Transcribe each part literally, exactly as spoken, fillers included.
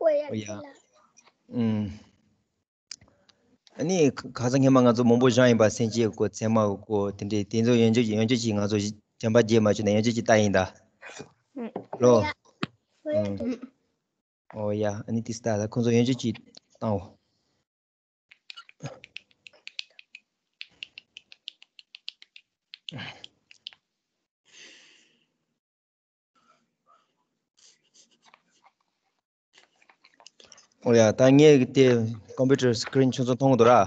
ཨོ་ཡ། ཨུམ། ཨ་ནི་ཁ་ཁ་སང་སྔོན་མ་ང་ཚོ་མང་པོ་བཞག་ཡིན་པ། སེམས་ཅན་གོ་ཚད་མ་གོ་དེ་འདྲའི་དེ་ཚོ་ཡོན་ཆབ་ཡོན་ཆབ་ཅིག་ང་ཚོ་གཞན་པ་རྗེས་མ་བྱུང་ན་ཡོན་ཆབ་ཅིག་ལྟ་ཡིན་ད། ཨུམ། ལོ། ཨུམ། ཨོ་ཡ། ཨ་ནི་དེ་ལྟ་ད་ཁོང་ཚོ་ཡོན་ཆབ་ཅིག་བཏང་འོ། ཨོ་ཡ། ད་ངས་དེ་ཀམ་པུ་ཊར་སི་ཀི་རིན་ཆུང་ཆུང་མཐོང་གི་འདུག་ར།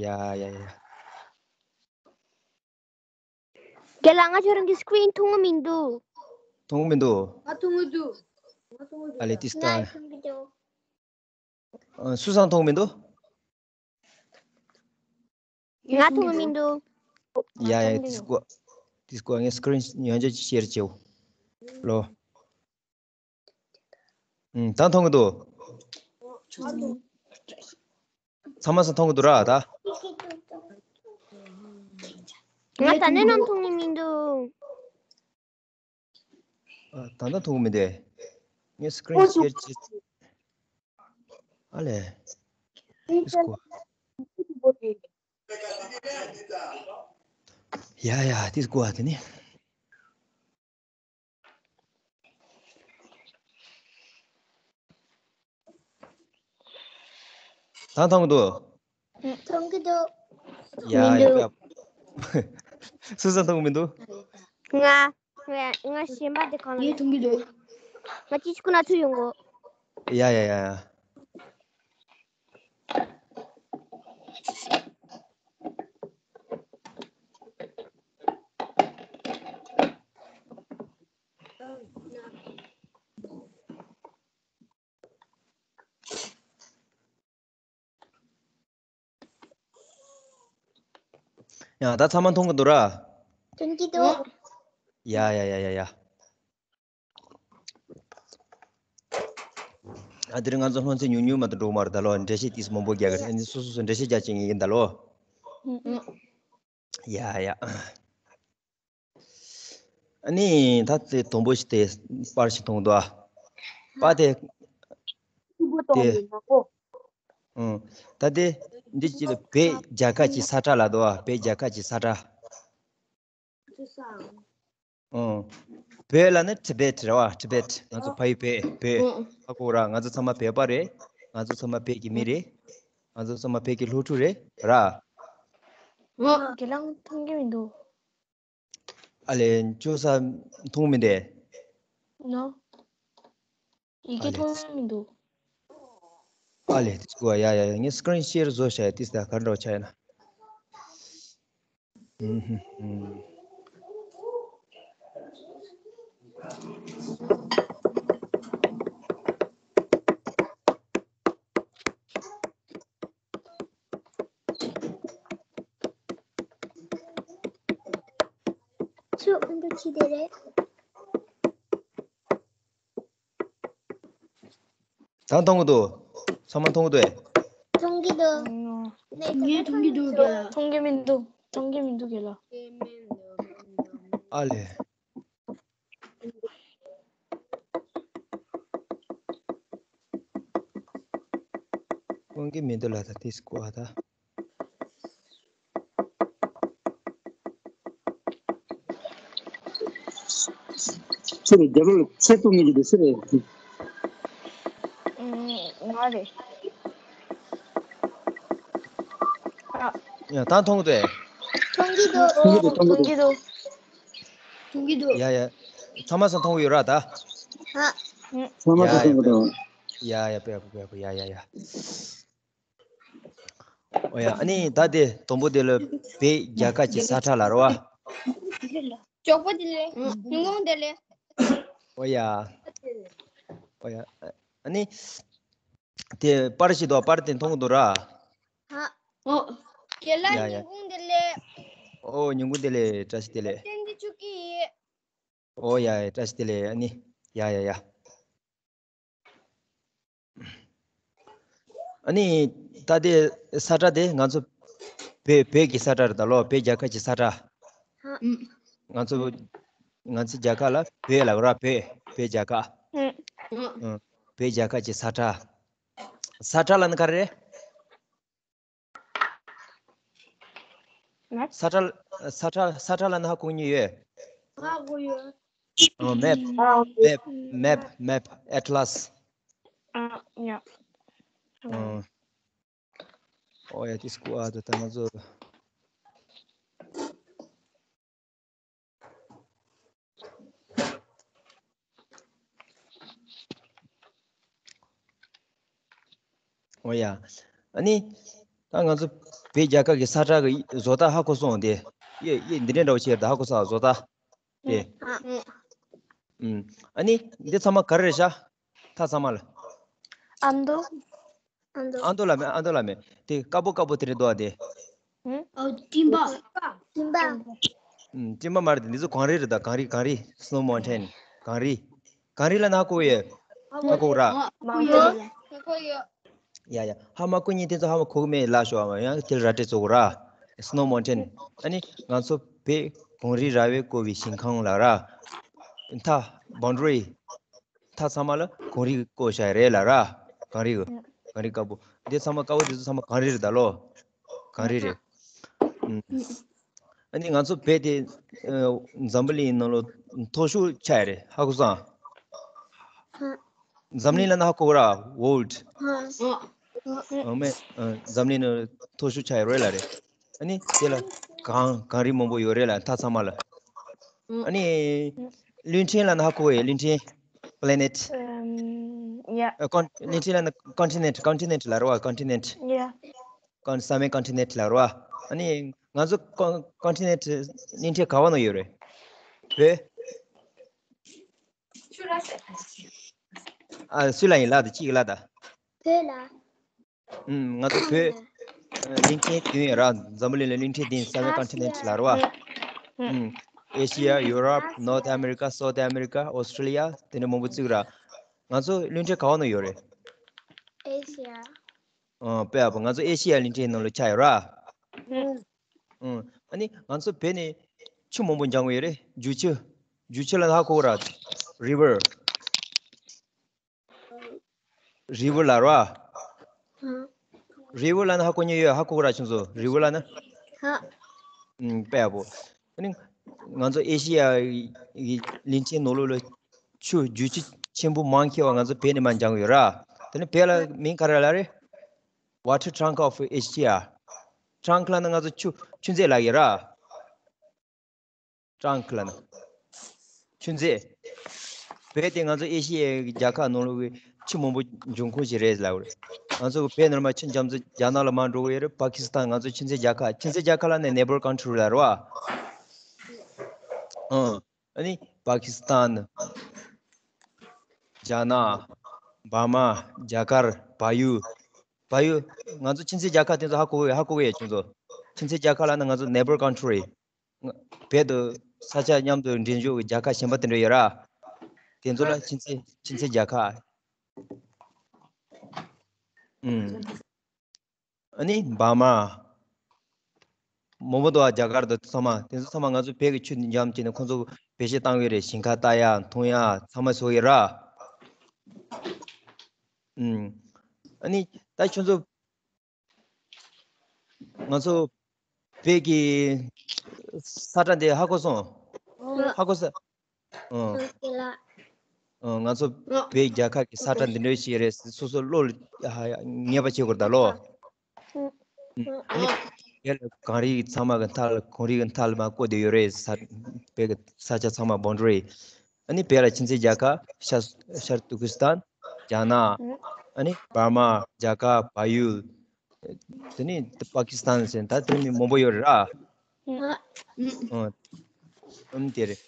ཡ་ཡ་ཡ། རྒན་ལགས། ང་ཁྱོད་རང་གི་སི་ཀི་རིན་མཐོང་གི་མི་འདུག་མཐོང་གི་མི་འདུག་ང་མཐོང་གི་འདུག་ང་མཐོང་གི་འདུག་ཨ་ལེ། ཏིས་ང་ཏང་། མཐོང་གི་འདུག་ཨ། སུ་སང་མཐོང་གི་མི་འདུག་ང་མཐོང་གི་མི་འདུག་ཡ་ཡ། ཏིས་ཀོ། ཏིས་ཀོ། ངས་སི་ཀི་རིན་ཡང་བསྐྱར་ཅིག་ཤེར་བྱེའོ། ལོ། ཨུམ། ད་མཐོང་གི་འདུག་ཚང་མ་སང་མཐོང་གི་འདུག་ར་ད། ང་ད་ནས་ནམ་མཐོང་གི་མི་འདུག་ཨ། ད་ལྟ་མཐོང་གི་མི་འདུག་ངས་སི་ཀི་རིན་ཤེར་བྱེད། ཨ་ལས། ཏིས་ཀོ། ཡ་ཡ། ཏིས་ཀོ་ཨ། དེ་ནི། ད་མཐོང་གི་འདུག་མཐོང་གི་འདུག་ཡ་ཡ། སུ་སང་མཐོང་གི་མི་འདུག་ང་། ང་ང་གཞན་པ་དེ་གང་ལ། ངས་མཐོང་གི་འདུག་ང་ཅི་ཞིག་ཁོ་ན་ཚུར་ཡོང་གོ། ཡ་ཡ་ཡ་ཡ། ཡང་ད་ཚང་མ་མཐོང་གི་འདུག་ར། མཐོང་གི་འདུག་ཡ་ཡ་ཡ་ཡ་ཡ། ཨ། དེ་རིང་ང་ཚོ་སློབ་ཚན་ཉུང་ཉུང་མ་གཏོགས་འགྲོ་གི་མ་རེད་ད་ལོ། འགྲེལ་བཤད་ཏིས་མང་པོ་རྒྱག་གི་རེད། ཨ་ནི་སོ་སོ་སོ་འགྲེལ་བཤད་རྒྱག་བྱེད་ངེས་ཀྱི་ད་ལོ། ཡ་ཡ། ཨ་ནི་ད་དེ་དང་པོ་ཞིག་དེ་པར་ཞིག་མཐོང་འདུག་ཨ། པར་དེ། དེ། ཨང་། ད་དེ་འདི་ཅི་ལ་བོད་རྒྱལ་ཁབ་ཀྱི་ས་ཁྲ་ལ་འདུག་ཨ། བོད་རྒྱལ་ཁབ་ཀྱི་ས་ཁྲ། ཨང་། བོད་ལ་ནི་ཊི་བེཊ་རེད་བ། ཊི་བེཊ། ང་ཚོ་ཕ་ཡུལ་བོད། བོད། ཧ་གོ་ར། ང་ཚོ་ཚང་མ་བོད་པ་རེད། ང་ཚོ་ཚང་མ་བོད་ཀྱི་མི་རེད། ང་ཚོ་ཚང་མ་བོད་ཀྱི་སློབ་ཕྲུག་རེད་ར། ཨང་། དགེ་ལགས་མཐོང་གི་མི་འདུག་ཨ་ལས། ཅོ་ས་མཐོང་མི་འདུག་ནོ། ཡི་གེ་ཨ་ལས། མཐོང་མི་འདུག་ཨ་ལས། ཏིས་ཀོ། ཡ་ཡ་ཡ། ངས་སི་ཀི་རིན་ཤེར་བཟོ་བྱ་ཡ། ཏིས་ད་ག་འདྲ་བ་ཆ་ཡ་ན། ཨུམ་ཧུམ་ཧུམ། ཚུར་འདུག་ཅི་དེ་རེད། ད་མཐོང་གི་འདུག་ཚང་མ་མཐོང་གི་འདུག་མཐོང་གི་འདུག་ངས་མཐོང་གི་འདུག་རྒན་ལགས། མཐོང་གི་མི་འདུག་མཐོང་གི་མི་འདུག་རྒན་ལགས། ཨ་ལས། མཐོང་གི་མི་འདུག་ལ། ད་ཏིས་ཀོ་ཨ་ད། སུ་རེད། རྒྱབ་ལོགས་ཚེ་ཏོ་ངེད་ཀྱི་དེ་སུ་རེད། ང་རེད། ཨ། ཡ། ད་མཐོང་གི་འདུག་མཐོང་གི་འདུག་མཐོང་གི་འདུག་མཐོང་གི་འདུག་མཐོང་གི་འདུག་ཡ་ཡ། ཚང་མ་སང་མཐོང་གི་ཡོད་ར་ད། ཨ། ཚང་མ་སང་མཐོང་གི་འདུག་ཡ་ཡ། པེ་པེ་པེ་པེ། ཡ་ཡ་ཡ། ཨོ་ཡ། ཨ་ནི་ད་དེ་དང་པོ་དེ་ལ་བོད་རྒྱལ་ཁབ་ཀྱི་ས་ཁྲ་ལ་རེད་བ། ཅོག་པོ་དེ་ལས། ཉིན་གུང་དེ་ལས། ཨོ་ཡ། ཨོ་ཡ། ཨ་ནི་དེ་པར་ཞིག་འདུག་པར་དེ་མཐོང་གི་འདུག་ར། ཨ། ཨོ། རྒན་ལགས། ཡ་ཡ། ཉིན་གུང་དེ་ལས། ཨོ། ཉིན་གུང་དེ་ལས། བཀྲ་ཤིས་བདེ་ལེགས། བསྟན་འཛིན་ཆོས་སྐྱིད། ཨོ་ཡ་ཡ། བཀྲ་ཤིས་བདེ་ལེགས། ཨ་ནི་ཡ་ཡ་ཡ། ཨ་ནི་ད་དེ་ས་ཁྲ་དེ་ང་ཚོ་བོད་བོད་ཀྱི་ས་ཁྲ་རེད་ད་ལོ། བོད་རྒྱལ་ཁབ་ཀྱི་ས་ཁྲ། ཨ། ང་ཚོ་ང་ཚོ་རྒྱལ་ཁབ་ལ་བོད་ལབ་ར། བོད་བོད་རྒྱལ་ཁབ། ཨ། ཨ། བོད་རྒྱལ་ཁབ་ཀྱི་ས་ཁྲ། ས་ཁྲ་ལབ་ན་ག་རེ་རེད། མེབ། ས་ཁྲ། ས་ཁྲ། ས་ཁྲ་ལབ་ན་ཧ་གོ་མཁན་ཡོད། ཧ་གོ་ཡོད། ཨ། མེབ། ཨ། མེབ། མེབ། མེབ། ཨེ་ཊ་ལཱས། ཨ། ཡ། ཨ། ཨོ་ཡ། དེ་སྐུ་ཨ། ད་ད་ང་ཚོ། ཨོ་ཡ། ཨ་ནི། ད་ང་ཚོ་བོད་རྒྱལ་ཁབ་ཀྱི་ས་ཁྲ་གི་བཟོ་ལྟ་ཧ་གོ་སོང་དེ། ཡེ་ཡེ། འདི་འདྲ་འདྲ་བོ་ཅིག་ཡོད་རེད་ད། ཧ་གོ་སོང་བཟོ་ལྟ་དེ། ཨ། ཨ་ནི་འདི་ཚང་མ་ག་རེ་རེད་ཤག་མཐའ་ཚང་མ་ལ། ཨ་མདོ། ཨ་མདོ། ཨ་མདོ་ལབ་མེད། ཨ་མདོ་ལབ་མེད། དེ་དཀར་པོ་དཀར་པོ་དེ་རེད་འདུག་ཨ། དེ། ཨ། སྤྲིན་པ། སྤྲིན་པ། ཨ། སྤྲིན་པ་མ་རེད་དེ། འདི་ཚོ་གངས་རི་རེད་ད། གངས་རི། གངས་རི། སི་ནོ་མའུན་ཊེན། གངས་རི། གངས་རི་ལབ་ན་ཧ་གོ་ཡོད། ཧ་གོ་ར། ཧ་གོ་ཡོད། ཧ་གོ་ཡོད། ཡ་ཡ། ཧ་མ་གོ་མཁན་དེ་ཚོ་ཧ་མ་གོ་གི་མེད་ལབ་ཤོག་ཨ། ཡང་དེ་ལ་ར་སྤྲོད་བྱེད་དགོས་ར། སི་ནོ་མའུན་ཊེན། ཨ་ནི་ང་ཚོ་བོད་གངས་རི་ར་བས་བསྐོར་བའི་ཞིང་ཁམས་ལ་ར། མཐའ། བཱུན་ཌ་རི། མཐའ་ཚང་མ་ལ་གངས་རིས་བསྐོར་བཞག་རེད་ལ་ར། གངས་རི་གི། གངས་རི་དཀར་པོ། འདི་ཚང་མ། དཀར་པོ་དེ་ཚོ་ཚང་མ་གངས་རི་རེད་ད་ལོ། གངས་རི་རེད། ཨུམ། ཨ་ནི་ང་ཚོ་བོད་དེ། ཨ། འཛམ་བུ་གླིང་ནང་ལོ་མཐོ་ཤོས་ཆགས་རེད། ཧ་གོ་སོང་། འཛམ་གླིང་ལབ་ན་ཧ་གོ་ར། ཝོལ་ཌི། ཨ། མེད། ཨ། འཛམ་གླིང་ནང་མཐོ་ཤོས་ཆགས་ཡོད་རེད་ལ་རེད། ཨ་ནི་དེ་ལ་གངས། གངས་རི་མང་པོ་ཡོད་རེད་ལ། མཐའ་ཚང་མ་ལ། ཨ་ནི་གླིང་ཕྲན་ལབ་ན་ཧ་གོ་ཡོད། གླིང་ཕྲན། པ་ལེ་ནེཊ། ཨམ། ཡ། ཨ། ཀོན། གླིང་ཕྲན་ལབ་ན་ཀོན་ཊི་ནེནཊ། ཀོན་ཊི་ནེནཊ་ལབ་རེད་པ། ཀོན་ཊི་ནེནཊ། ཡ། ཀོན། ས་མེད་ཀོན་ཊི་ནེནཊ་ལབ་རེད་པ། ཨ་ནི་ང་ཚོ་ཀོན། ཀོན་ཊི་ནེནཊ་གླིང་ཕྲན་ག་བ་ན་ཡོད་རེད། བོད། ཨ། སུ་ལ་ཡིན་ལབ་དང་། གཅིག་ལབ་དང་། བོད་ལ། ཨུམ། ང་ཚོ་བོད། ཨ། གླིང་ཕྲན་བདུན་ཡོད་ར། འཛམ་བུ་གླིང་ལ་གླིང་ཕྲན་བདུན། ས་མེད་ཀོན་ཊི་ནེནཊ་ལབ་རེད་པ། ཨུམ། ཨེ་ཤི་ཡ། ཡུ་རོབ། ནོར་ཐི་ཨ་མེ་རི་ཀ། སའུ་ཐི་ཨ་མེ་རི་ཀ། ཨོ་སི་ཊེ་ལི་ཡ། དེ་འདྲ་མང་པོ་བརྩི་གི་ར། ང་ཚོ་གླིང་ཕྲན་ག་བ་ན་ཡོད་རེད། ཨེ་ཤི་ཡ། ཨ། དཔེ་ཡག་པོ། ང་ཚོ་ཨེ་ཤི་ཡ་གླིང་ཕྲན་ནང་ལ་ཆགས་ཡོད་ར། ཨུམ། ཨ་ནི་ང་ཚོ་བོད་ནས་ཆུ་མང་པོ་འབྱུང་གི་ཡོད་རེད། རྒྱུག་ཆུ། རྒྱུག་ཆུ་ལབ་ན་ཧ་གོ་ར། རི་ཝར། རི་ཝར་ལབ་ར། ཧ། རི་ཝར་ལབ་ན་ཧ་གོ་མཁན་ཡོད། ཧ་གོ་གི་ར་ཁྱོད་ཚོ། རི་ཝར་ལབ་ན། ཧ། ཨུམ། དཔེ་ཡག་པོ། ཨ་ནི་ང་ཚོ་ཨེ་ཤི་ཡ་གི་གླིང་ཕྲན་ནང་ལོགས་ལ་ཆུ། རྒྱུག་ཆུ་ཆེན་པོ་མང་ཆེ་བ་ང་ཚོ་བོད་ནས་མར་འབྱུང་གི་ཡོད་ར། དེ་ནི་བོད་ལ་མིང་ག་རེ་ལབ་རེད། Water Trunk of Asia། ཊྲང་ཀི་ལབ་ན་ང་ཚོ་ཆུ། ཆུ་མཛོད་ལབ་ཀྱི་ར། ཊྲང་ཀི་ལབ་ན་ཆུ་མཛོད། བོད་དེ་ང་ཚོ་ཨེ་ཤི་ཡའི་རྒྱལ་ཁབ་ནང་ལོགས་ཀྱི་ཆུ་མང་པོ་འབྱུང་ཁུངས་ཤིག་རེད་ལབ་རེད། ང་ཚོ་བོད་ནང་ལ་མར་ཆུ་འབྱུང་ཚུལ་རྒྱ་ནག་ལ་མར་འགྲོ་གི་ཡོད་རེད། པ་ཀི་སི་ཐན། ང་ཚོ་ཆུ་མཛོད་རྒྱལ་ཁབ། ཆུ་མཛོད་རྒྱལ་ཁབ་ལབ་ན་ནེ་བར་ཀོན་ཊི་རི་ལབ་རེད་པ། ཨང་། ཨ་ནི་པ་ཀི་སི་ཐན། རྒྱ་ནག། འབར་མ། རྒྱ་གར། བལ་ཡུལ། བལ་ཡུལ། ང་ཚོ་ཆུ་མཛོད་རྒྱལ་ཁབ་དེ་ཚོ་ཧ་གོ་གི་ཡོད། ཧ་གོ་གི་ཡོད་ཁྱོད་ཚོ། ཆུ་མཛོད་རྒྱལ་ཁབ་ལབ་ན་ང་ཚོ་ནེ་བར་ཀོན་ཊི་རི། བོད་དང་ས་ཆ་མཉམ་དུ་འབྲེལ་འཇོག་གི་རྒྱལ་ཁབ་གཞན་པ་དེ་འདྲ་ཡོད་ར། དེ་ཚོ་ལ་ཆུ་མཛོད། ཆུ་མཛོད་རྒྱལ་ཁབ། ཨུམ། ཨ་ནི་འབར་མ། མང་པོ་འདུག་པ། རྒྱ་གར་དང་ཚང་མ། དེ་ཚོ་ཚང་མ་ང་ཚོ་བོད་ཀྱི་ཆུ་འཇམ་བྱས་ནས་ཁོང་ཚོ་བེད་སྤྱོད་བཏང་གི་རེད། ཞིང་ཁ་ལྟ་ཡག་འཐུང་ཡག་ཚང་མ་བཟོ་གི་ར། ཨུམ། ཨ་ནི་ད་ཁྱོད་ཚོ། ང་ཚོ་བོད་ཀྱི་ས་ཁྲ་འདི་ཧ་གོ་སོང་། ཧ་གོ་ས། ཨང་། ཨང་། ང་ཚོ་བོད་རྒྱལ་ཁབ་ཀྱི་ས་ཁྲ་འདི་འདྲ་ཞིག་རེད། སོ་སོ་བློ་ལ་ཧ་ངེས་པ་བྱེད་དགོས་ད་ལོ། ཨ་ནི་དེ་ལ་གངས་རི་ཚང་མ་གི་མཐའ་ལ། གངས་རི་གི་མཐའ་ལ་མར་བསྐོར་བསྡད་ཡོད་རེད། ས། བོད་ཀྱི་ས་ཆ་ཚང་མ་བཱོན་ཌ་རི། ཨ་ནི་བོད་ལ་ཆུ་མཛོད་རྒྱལ་ཁབ། ཤར། ཤར་ཏུར་ཀི་སི་ཐན། རྒྱ་ནག་ཨ་ནི་འབར་མ། རྒྱ་གར། བལ་ཡུལ། དེ་ནས་པ་ཀི་སི་ཐན་ཟེར། ད་དེ་མི་མང་པོ་ཡོད་རེད་ར། ཨ། ཨ། ཨ་ནི་དེ་རེད།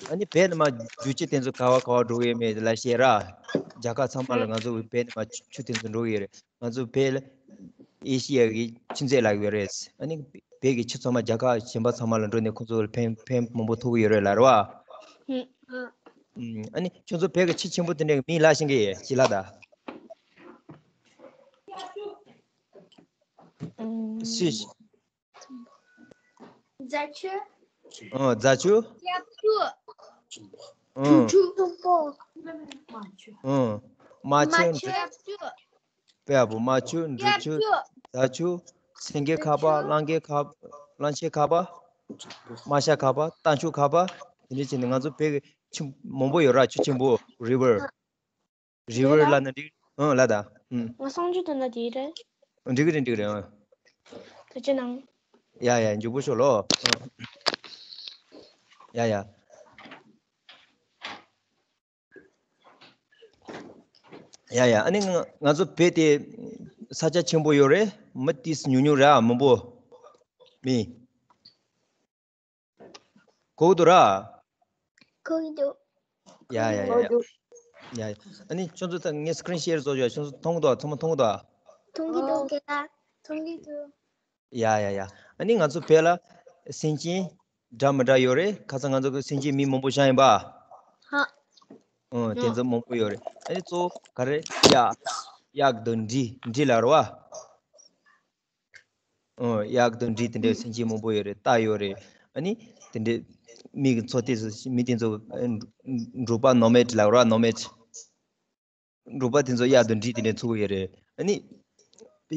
ཨ་ནི་བོད་ནས་མར་རྒྱུག་ཆུ་དེ་ཚོ་ག་བ་ག་བ་འགྲོ་གི་ཡོད་མེད་ལ་བཤད་ར། རྒྱལ་ཁབ་ཚང་མ་ལ་ང་ཚོ་བོད་ནས་མར་ཆུ། ཆུ་དེ་ཚོ་འགྲོ་གི་ཡོད་རེད། ང་ཚོ་བོད་ལ་ཨེ་ཤི་ཡ་གི་ཆུ་མཛོད་ལབ་ཀྱི་ཡོད་རེད། ཨ་ནི་བོད་ཀྱི་ཆུ་ཚང་མ་རྒྱལ་ཁབ་གཞན་པ་ཚང་མ་ལ་འགྲོ་ནས་ཁོང་ཚོ་ལ་ཕན། ཕན་མང་པོ་ཐོགས་ཀྱི་ཡོད་རེད་ལབ་རེད་པ། ཨ་ནི་ཁྱོད་ཚོ་བོད་ཀྱི་ཆུ་ཆེན་པོ་དེ་འདྲའི་མིང་ལབ་ཤེས་ཀྱི་ཡོད་ཅི་ལབ་ད། ཨུམ། སུས། རྫ་ཆུ། ཨ། རྫ་ཆུ། རྒྱབ་ཆུ། ཨང་། ཆུ་ཆུ་ཆུ་པོ། ཨང་། རྨ་ཆུ། རྨ་ཆུ། འབྲི་ཆུ། དཔེ་ཡག་པོ། རྨ་ཆུ། འབྲི་ཆུ། རྒྱབ་ཆུ། རྫ་ཆུ། སེང་གེ་ཁ་པ། གླང་གེ་ཁ། གླང་ཆེན་ཁ་པ། རྨ་བྱ་ཁ་པ། རྟ་མཆོག་ཁ་པ། དེ་འདྲ་བྱས་ནས་ང་ཚོ་བོད་ཀྱི་ཆུ་མང་པོ་ཡོད་ར། ཆུ་ཆེན་པོ། རི་ཝར། རི་ཝར་ལབ་ན་འགྲིག་ཨང་། ལབ་ད། ཨང་། ང་སང་ཆུ་དོན་ན་དེ་རེད། འགྲིག་གི་རེད། འགྲིག་གི་རེད། ཨང་། ཐུགས་རྗེ་གནང་། ཡ་ཡ། མགྱོགས་པོ་ཤོག་ལོ། ཨང་། ཡ་ཡ། ཡ་ཡ། ཨ་ནི་ང་ང་ཚོ་བོད་དེ་ས་ཆ་ཆེན་པོ་ཡོད་རེད། མི་ཏིས་ཉུང་ཉུང་ར། མང་པོ་མི། གོ་གི་འདུག་ར། གོ་གི་འདུག་ཡ་ཡ་ཡ་ཡ། ཡ་ཡ། ཨ་ནི་ཁྱོད་ཚོ་ད་ངས་སི་ཀི་རིན་ཤེར་བཟོ་བྱས། ཁྱོད་ཚོ་མཐོང་གི་འདུག་ཚང་མ་མཐོང་གི་འདུག་མཐོང་གི་འདུག་རྒན་ལགས། མཐོང་གི་འདུག་ཡ་ཡ་ཡ། ཨ་ནི་ང་ཚོ་བོད་ལ་སེམས་ཅན་འདྲ་མི་འདྲ་ཡོད་རེད། ཁ་སང་ང་ཚོ་གི་སེམས་ཅན་མི་མང་པོ་བཞག་ཡིན་པ། ཧ། ཨོ། དེ་ཚོ་མང་པོ་ཡོད་རེད། ཨ་ནི་གཙོ་བོ་ག་རེ། གཡག་གཡག་དང་འབྲི། འབྲི་ལབ་རེད་པ། ཨོ། གཡག་དང་འབྲི་དེ་འདྲའི་སེམས་ཅན་མང་པོ་ཡོད་རེད། རྟ་ཡོད་རེད། ཨ་ནི་དེ་འདྲའི་མི་གི་ཚོ་དེ་ཚོ། མི་དེ་ཚོ་འབྲོག་པ། ནོ་མེཌ་ལབ་རེད་པ། ནོ་མེཌ། འབྲོག་པ་དེ་ཚོ་གཡག་དང་འབྲི་དེ་འདྲའི་འཚོ་གི་ཡོད་རེད། ཨ་ནི་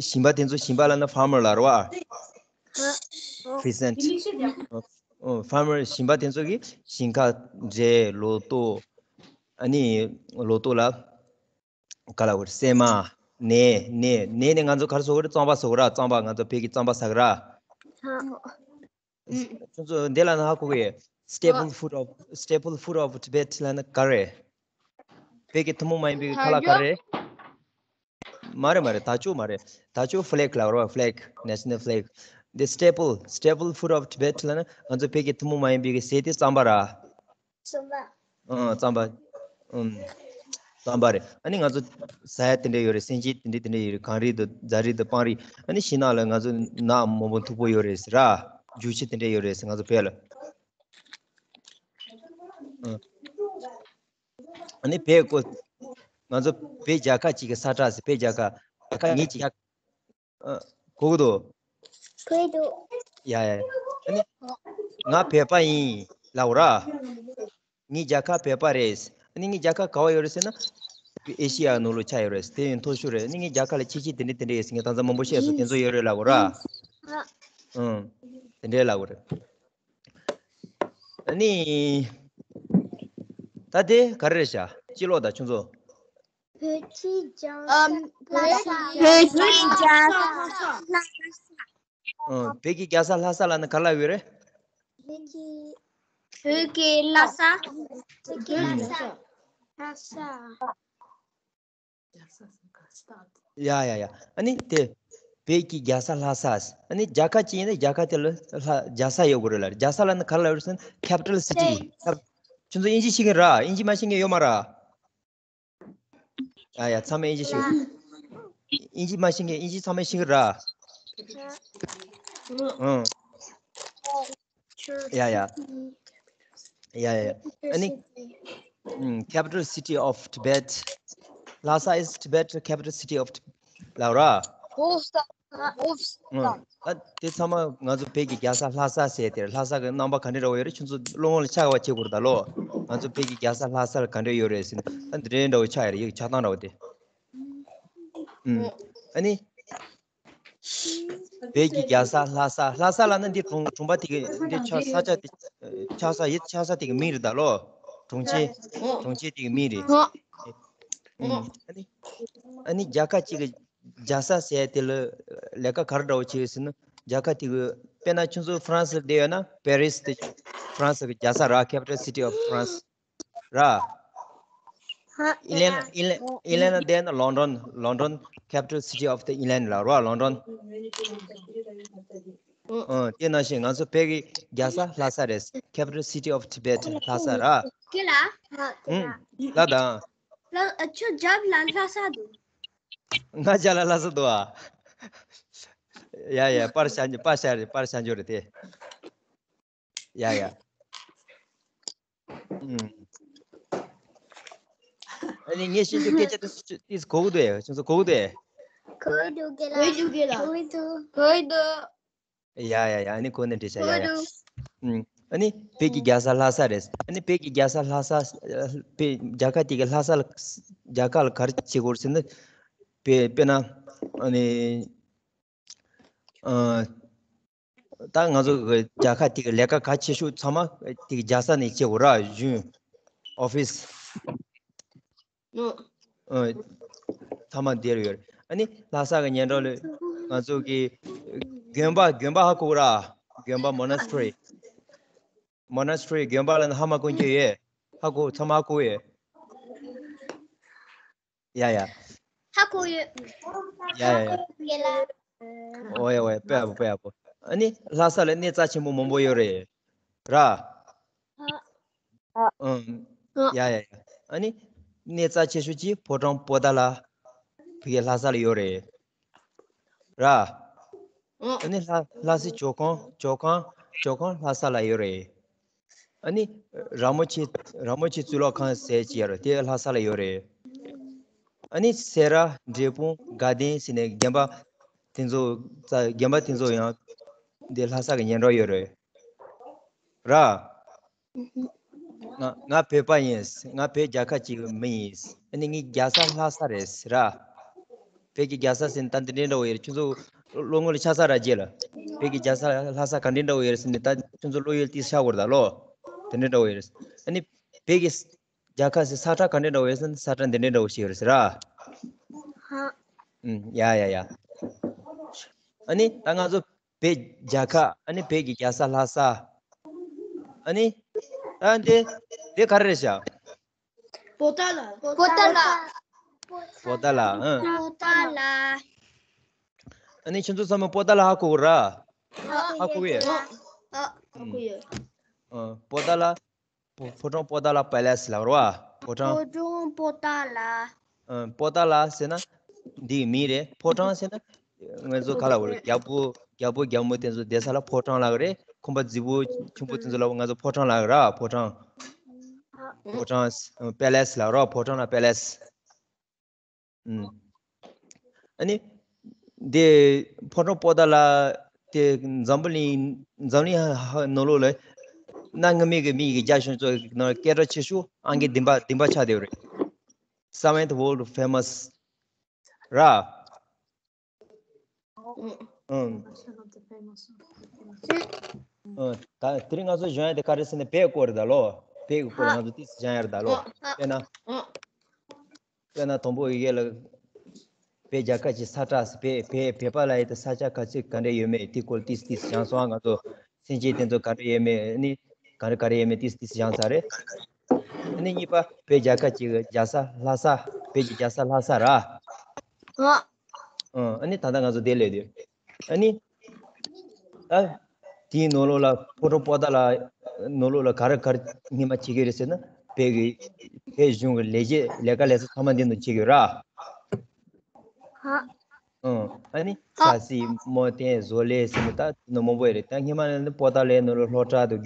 ཞིང་པ་དེ་ཚོ། ཞིང་པ་ལབ་ན་ཕར་མར་ལབ་རེད་པ། ཕི་སེན་ཊི། ཨོ། ཕར་མར། ཞིང་པ་དེ་ཚོ་གིས་ཞིང་ཁ་འབྲས། ལོ་ཏོག་ཨ་ནི་ལོ་ཏོག་ལ་ག་ལབ་དགོས་རེད། སྲན་མ། ནས། ནས། ནས་ནས་ང་ཚོ་ག་རེ་བཟོ་གི་རེད། རྩམ་པ་བཟོ་གི་རེད་པ། རྩམ་པ། ང་ཚོ་བོད་ཀྱི་རྩམ་པ་ཟ་གི་རེད་པ། ཁྱོད་ཚོ་འདི་ལབ་ན་ཧ་གོ་གི། Staple food of staple food of Tibet ལབ་ན་ག་རེ། བོད་ཀྱི་ཐུན་མོང་མ་ཡིན་པའི་ཁ་ལག་ག་རེ། མ་རེད། མ་རེད། དར་ལྕོག་མ་རེད། དར་ལྕོག་ཕི་ལེག་ལབ་རེད་པ། ཕི་ལེག། National flag། The staple staple food of Tibet ལབ་ན་ང་ཚོ་བོད་ཀྱི་ཐུན་མོང་མ་ཡིན་པའི་གི་ཟས་དེ་རྩམ་པ་རེད། རྩམ་པ། ཨང་། རྩམ་པ། ཨང་། རྩམ་པ་རེད། ཨ་ནི་ང་ཚོ་ཟ་ཡ་དེ་འདྲ་ཡོད་རེད། སེམས་ཅན་དེ་འདྲ་དེ་འདྲ་ཡོད་རེད། གངས་རི་དང་རྫ་རི་དང་སྤང་རི། ཨ་ནི་ཤིང་ནགས་ལ་ང་ཚོ་ནགས་མང་པོ་མཐུག་པོ་ཡོད་རེད་ཟེར་ར། རྒྱུག་ཁྱི་དེ་འདྲ་ཡོད་རེད་ཟེར། ང་ཚོ་བོད་ལ། ཨང་། ཨ་ནི་བོད་ཀོ། ང་ཚོ་བོད་རྒྱལ་ཁབ་ཅིག་གི་ས་ཁྲ་ཟེར། བོད་རྒྱལ་ཁབ། རྒྱལ་ཁབ་ངེད་ཀྱི་ཡ། ཨ། གོ་གི་འདུག་གོ་གི་འདུག་ཡ་ཡ། ཨ་ནི་ང་བོད་པ་ཡིན་ལབ་ར། ངའི་རྒྱལ་ཁབ་བོད་པ་རེད། ཨ་ནི་ངའི་རྒྱལ་ཁབ་ག་པར་ཡོད་རེད་ཟེར་ན། ཨེ་ཤི་ཡ་ནང་ལོགས་ཆགས་ཡོད་རེད། དེ་ཡིན་མཐོ་ཤོས་རེད། ཨ་ནི་ངའི་རྒྱལ་ཁབ་ལ་ཁྱད་ཆོས་དེ་འདྲ་དེ་འདྲ་ཡོད་ཟེར། ངས་ད་ལྟ་མང་པོ་བཤད་སོང་། དེ་ཚོ་ཡོད་རེད་ལབ་ར། ཨ། ཨང་། དེ་འདྲ་ལབ་དགོས་རེད། ཨ་ནི། ད་དེ་ག་རེ་རེད་ཤག་སྤྱི་ལོ་དང་ཁྱོད་ཚོ། བོད་ཀྱི་རྒྱལ་ས་ཨམ། ལྷ་ས། བོད་ཀྱི་རྒྱལ་ས་ལྷ་ས། ཨང་། བོད་ཀྱི་རྒྱལ་ས་ལྷ་ས་ལབ་ན་ག་ལབ་ཡོད་རེད། བོད་ཀྱི། བོད་ཀྱི་ལྷ་ས། བོད་ཀྱི་ལྷ་ས། ལྷ་ས། ཡ་ཡ་ཡ། ཨ་ནི་དེ། བོད་ཀྱི་རྒྱལ་ས་ལྷ་ས། ཨ་ནི་རྒྱལ་ཁབ་ཅིག་ཡིན་ན་རྒྱལ་ཁབ་དེ་ལ་ལྷ། རྒྱལ་ས་ཡོད་དགོས་རེད་ལ། རྒྱལ་ས་ལབ་ན་ག་ལབ་ཡོད་རེད་ཟེར་ན། capital city། ཁྱོད་ཚོ་དབྱིན་ཇི་ཤེས་ཀྱི་ར། དབྱིན་ཇི་མ་ཤེས་མཁན་ཡོད་མ་ར། ཡ་ཡ། ཚང་མས་དབྱིན་ཇི་ཤེས། དབྱིན་ཇི་མ་ཤེས་མཁན། དབྱིན་ཇི་ཚང་མས་ཤེས་ཀྱི་ར། ཨང་། ཡ་ཡ། ཡ་ཡ་ཡ། ཨ་ནི། ཨུམ། capital city of Tibet། Lhasa is Tibet capital city of Tibet ལབ་ར། ཨོ་ས། ཨོ་ས། ཨུམ། ཨ། དེ་ཚང་མ་ང་ཚོ་བོད་ཀྱི་རྒྱལ་ས་ལྷ་ས་ཟེར་དེར། ལྷ་ས་གི་རྣམ་པ་ག་འདྲ་འདྲ་བོ་ཡོད་རེད། ཁྱོད་ཚོ་བློ་ངོ་ལ་འཆར་བ་བྱེད་དགོས་རེད་ད་ལོ། ང་ཚོ་བོད་ཀྱི་རྒྱལ་ས་ལྷ་ས་ལ་ག་འདྲ་ཡོད་རེད་ཟེར་ན། ཨ། འདི་འདྲའི་འདྲ་བོ་ཆགས་ཡོད་རེད། ཡ་གི་ཆགས་སྟངས་འདྲ་བོ་དེ། ཨུམ། ཨ་ནི། བོད་ཀྱི་རྒྱལ་ས་ལྷ་ས། ལྷ་ས་ལབ་ན་འདི་གྲོང་། གྲོང་པ་དེ་གི། འདི་ཆགས། ས་ཆ་དེ་ཆགས་ས། ཡུལ་ཆགས་ས་དེ་གི་མིང་རེད་ད་ལོ། གྲོང་ཁྱེར། གྲོང་ཁྱེར་དེ་གི་མིང་རེད། ཨུམ། ཨ་ནི། ཨ་ནི་རྒྱལ་ཁབ་ཅིག་གི་རྒྱལ་ས་ཟེར་དེ་ལ་ལས་ཀ་ག་རེ་འདྲ་བོ་བྱེད་ཟེར་ན། རྒྱལ་ཁབ་དེ་གི། དཔེར་ན་ཁྱོད་ཚོ་ཧྥ་རན་སི་ལ་བསྡད་ཡོད་ན། པེ་རིས་དེ་ཧྥ་རན་སི་གི་རྒྱལ་ས་ར། capital city of France ར། ཨིན་ལན། ཨིན་ལན། ཨིན་ལན་ལ་བསྡད་ན་ལོན་ཌོན། ལོན་ཌོན་capital city of the England ལབ་ར། ལོན་ཌོན། ཨ། དེ་ནང་བཞིན་ང་ཚོ་བོད་ཀྱི་རྒྱལ་ས་ལྷ་ས་རེད། capital city of Tibet ལྷ་ས་ར། ཀེ་ལ། ཨུམ། ལ་དང་། ལ། ཨ། ཁྱོད་རྒྱབ་ལ་ལྷ་ས་འདུག་ང་རྒྱབ་ལ་ལྷ་ས་འདུག་ཨ། ཡ་ཡ། པར་ཤ། པར་ཤ་རེད། པར་ཤ་འཇོག་རེད་དེ། ཡ་ཡ། ཨུམ། ཨ་ནི་ངས་བཤད་རྒྱུ་སྐད་ཆ་དེ་ཏིས་གོ་གི་འདུག་ཨེ། ཁྱོད་ཚོ་གོ་གི་འདུག་ཨེ། གོ་གི་འདུག་གེ་ལ། གོ་གི་འདུག་གེ་ལ། གོ་གི་འདུག་གོ་གི་འདུག་ཡ་ཡ་ཡ། ཨ་ནི་གོ་ནས་འདྲི་བྱ། ཡ་ཡ། གོ་གི་འདུག་ཨུམ། ཨ་ནི་བོད་ཀྱི་རྒྱལ་ས་ལྷ་ས་རེད། ཨ་ནི་བོད་ཀྱི་རྒྱལ་ས་ལྷ་ས། བོད་རྒྱལ་ཁབ་དེ་གི་ལྷ་ས་ལ། རྒྱལ་ཁབ་ལ་ག་རེ་བྱེད་དགོས་ཟེར་ན། དཔེ་དཔེར་ན། ཨ་ནི། ཨ། ད་ང་ཚོ་གི་རྒྱལ་ཁབ་དེ་གི་ལས་ཀ་གལ་ཆེ་ཤོས་ཚང་མ་དེ་གི་རྒྱལ་ས་ནས་བྱེད་དགོས་ར། གཞུང་ཨོ་ཕིས། ཨ། ཚང་མ་དེར་ཡོད་རེད། ཨ་ནི་ལྷ་ས་གི་སྙན་གྲགས་ལ་ང་ཚོ་གི་དགོན་པ་དགོན་པ་ཧ་གོ་ར། དགོན་པ་མོ་ན་སི་ཊི་རི། མོ་ན་སི་ཊི་རི་དགོན་པ་ལ་ཧ་མ་གོ་མཁན་ཡོད། ཧ་གོ། ཚང་མ་ཧ་གོ་ཡོད། ཡ་ཡ། ཧ་གོ་ཡོད། ཡ་ཡ་ཡ། ཡ་ལ། ཨོ་ཡ་ཨོ་ཡ། དཔེ་ཡག་པོ་དཔེ་ཡག་པོ། ཨ་ནི་ལྷ་ས་ལ་གནས་རྩ་ཆེན་པོ་མང་པོ་ཡོད་རེད། ར། ཨ། ཨང་། ཨ། ཡ་ཡ་ཡ། ཨ་ནི་གནས་རྩ་ཆེ་ཤོས་ཀྱི་ཕོ་བྲང་པོ་ཏཱ་ལ་ཕ་གི་ལྷ་ས་ལ་ཡོད་རེད། ར། ཨ། ཨ་ནི་ལྷ་ལྷ་སའི་ཇོ་ཁང་ཇོ་ཁང་ཇོ་ཁང་ལྷ་ས་ལ་ཡོད་རེད། ཨ་ནི་ར་མོ་ཆེ་ར་མོ་ཆེ་གཙུག་ལག་ཁང་ཟེར་གྱི་ཡོད་རེད། དེ་ལྷ་ས་ལ་ཡོད་རེད། ཨ་ནི་སེ་ར་འབྲས་སྤུངས་དགའ་ལྡན་ཟེར་ནས་དགོན་པ་དེ་ཚོ་ཙ་དགོན་པ་དེ་ཚོ་ཡང་འདི་ལྷ་ས་གི་སྙན་གྲགས་ཡོད་རེད། ར། ང་ང་བོད་པ་ཡིན། ང་བོད་རྒྱལ་ཁབ་ཅིག་གི་མི་ཡིན། ཨ་ནི་ངའི་རྒྱལ་ས་ལྷ་ས་རེད་ར། བོད་ཀྱི་རྒྱལ་ས་ཟེར་ན་ད་འདི་འདྲའི་འདྲ་བོ་ཡོད་རེད། ཁྱོད་ཚོ་བློ་ངོ་ལ་ཆགས་ས་ར་རྗེས་ལ། བོད་ཀྱི་རྒྱལ་ས་ལྷ་ས་ག་འདྲའི་འདྲ་བོ་ཡོད་རེད་ཟེར་ནས་ད་ཁྱོད་ཚོ་བློ་ཡུལ་ཏིས་ཤ་བོར་ད་ལོ། དེ་འདྲའི་འདྲ་བོ་ཡོད་རེད། ཨ་ནི་བོད་ཀྱི་རྒྱལ་ཁབ་ཟེར་ས་ཁྲ་ག་འདྲའི་འདྲ་བོ་ཡོད་ཟེར་ན་ས་ཁྲ་འདི་འདྲའི་འདྲ་བོ་ཞིག་ཡོད་རེད་ཟེར་ར། ཧ། ཨུམ། ཡ་ཡ་ཡ། ཨ་ནི་ད་ང་ཚོ་བོད་རྒྱལ་ཁབ། ཨ་ནི་བོད་ཀྱི་རྒྱལ་ས་ལྷ་ས། ཨ་ནི་ད་འདི་འདི་ག་རེ་རེད་ཤག་པོ་ཏཱ་ལ། པོ་ཏཱ་ལ། པོ་ཏཱ་ལ། ཨང་། པོ་ཏཱ་ལ། ཨ་ནི་ཁྱོད་ཚོ་ཚང་མ་པོ་ཏཱ་ལ་ཧ་གོ་གི་ར། ཧ་གོ་གི་ཡོད། ཨ། ཧ་གོ་ཡོད། ཨ། པོ་ཏཱ་ལ། ཕོ་ཕོ་བྲང་པོ་ཏཱ་ལ་པེ་ལེ་སི་ལབ་རེད་བ། ཕོ་བྲང་། ཕོ་བྲང་པོ་ཏཱ་ལ། ཨ། པོ་ཏཱ་ལ་ཟེར་ན་འདིའི་མིང་རེད། ཕོ་བྲང་ཟེར་ན་ང་ཚོ་ག་ལབ་དགོས་རེད། རྒྱལ་པོ་རྒྱལ་པོ་རྒྱལ་མོ་དེ་ཚོ་བསྡད་ས་ལ་ཕོ་བྲང་ལབ་ཀྱི་རེད། ཁང་པ་རྫིག་པོ་ཆེན་པོ་དེ་ཚོ་ལ་ང་ཚོ་ཕོ་བྲང་ལབ་ཀྱི་རེད། ཕོ་བྲང་། ཕོ་བྲང་། པེ་ལེ་སི་ལབ་རེད། ཕོ་བྲང་ལ་པེ་ལེ་སི། ཨུམ། ཨ་ནི་དེ་ཕོ་བྲང་པོ་ཏཱ་ལ་དེ་འཛམ་བུ་གླིང་འཛམ་གླིང་ཧ་ནང་ལོགས་ལ་གནའ་སྔ་མོའི་གི་མི་ཡི་གི་རྒྱ་གཞུང་ཚོ་ནང་སྐད་གྲགས་ཆེ་ཤོས་ཨང་ཀི་བདུན་པ་བདུན་པ་ཆགས་བསྡད་ཡོད་རེད། Seventh world famous ར། ཨུམ། ཨུམ། ཨུམ། ད་དེ་རིང་ང་ཚོ་སྦྱང་ཡ་དེ་ག་རེ་ཟེར་ན་བོད་སྐོར་རེད་ད་ལོ། བོད་ཀྱི་སྐོར་ང་ཚོ་ཏིས་སྦྱང་ཡ་རེད་ད་ལོ། དཔེར་ན། དཔེར་ན་དང་པོ་ཡི་གེ་ལ། བོད་རྒྱལ་ཁབ་ཀྱི་ས་ཁྲ། བོད་བོད་བོད་པ་ལ་ཡི་དེ་ས་ཆ་ག་ཚོད་ག་འདྲ་ཡོད་མེད་དེ་སྐོར་ཏིས་ཏིས་སྦྱང་སོང་། ང་ཚོ་སེམས་ཅན་དེ་ཚོ་ག་འདྲ་ཡོད་མེད། ཨ་ནི་ག་རེ་ག་རེ་ཡོད་མེད་ཏིས་ཏིས་སྦྱང་ཚར་རེད། ཨ་ནི་གཉིས་པ་བོད་རྒྱལ་ཁབ་ཀྱི་རྒྱལ་ས་ལྷ་ས། བོད་ཀྱི་རྒྱལ་ས་ལྷ་ས་ར། ཨ། ཨ་ནི་ད་ལྟ་ང་ཚོ་དེ་ལས་དུས། ཨ་ནི། ཨ། དེའི་ནང་ལོགས་ལ་ཕོ་བྲང་པོ་ཏཱ་ལ་ནང་ལོགས་ལ་ག་རེ་ག་རེ་སྔོན་མ་བྱེད་ཀྱི་རེད་ཟེར་ན། བོད་ཀྱི་བོད་གཞུང་གི་ལས་བྱེད་ལས་ཀ་ལས་ས་ཚང་མ་འདི་ནང་བྱེད་ཀྱི་ཡོད་ར། ཧ། ཨ་ནི་ཧ། ས་སྲིད་མོ་རྟེན་བཟོ་ལས་ཟེར་ནས་ད་དེ་ནང་མང་པོ་ཡོད་རེད། ད་སྔོན་མ་ནས་པོ་ཏཱ་ལའི་ནང་ལོགས་སློབ་གྲྭ་དང་།